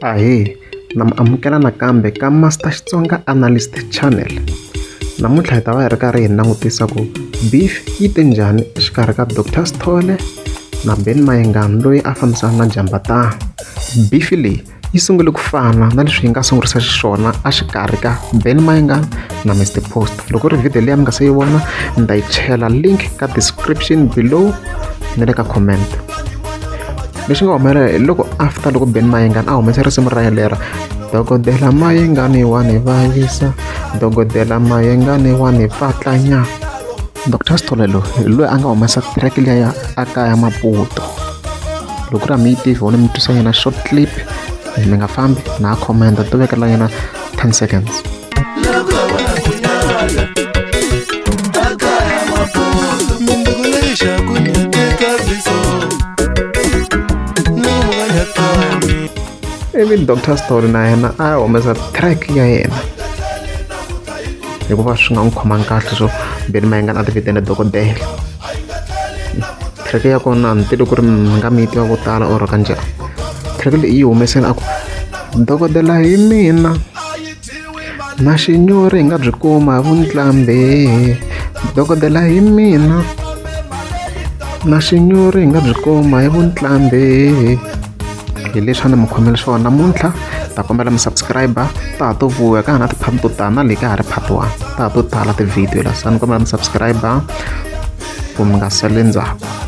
Ahee, na mi amukela nakambe ka Master Xitsonga Analyst Channel. Namuntlha hi ta va hi ri karhi hi langutisa ku beef yi te njhani exikarhi ka Doctor Sithole na Benny Mayengani loyi a fambisana na Jambatana. Beef leyi yi sungule ku fana na leswi yi nga sungurisa xiswona exikarhi ka Benny Mayengani na Mister Post. Loko ri video leyi mi nga se yi vona ni ta yi chela link ka description below na le ka comment. Lexi nga humelela hi loko after loko Benny Mayengani a humese risimu ra yena lera dokodela Mayengani wa ni vavisa dokodela Mayengani wa ni pfatlanya Dr Sithole loyi hi loyi a nga humesa track liya ya a kaya Maputo loko ku ri a mi yi tivi wona mi twisa yena short clip mi nga fambi na comment to vekela yena 10 seconds. Ivi Doctor Story na yena a ya humesa track ya yena hikuva swi nga n'wi khomangi kahle swo Benny Mayengani a ti vitane dokodela track ya kona a ni tivi ku ri mi nga mi yi tiva vo tala or ka njhani track leyi yi humeseni a ku dokodela hi mina na xinyori hi nga byi kuma hi vuntlambi dokodela hi mina na xinyori hi nga byi kuma hi vuntlambi hi leswi a ni mi khomele swona namuntlha ta kombela mi subscribe ta ha to vuya ka ha na ti-part to tala na leyi ka ha ri part one ta ha to tala ti-video la se a ni kombela mi subscribe ku mi nga sali ndzhaku.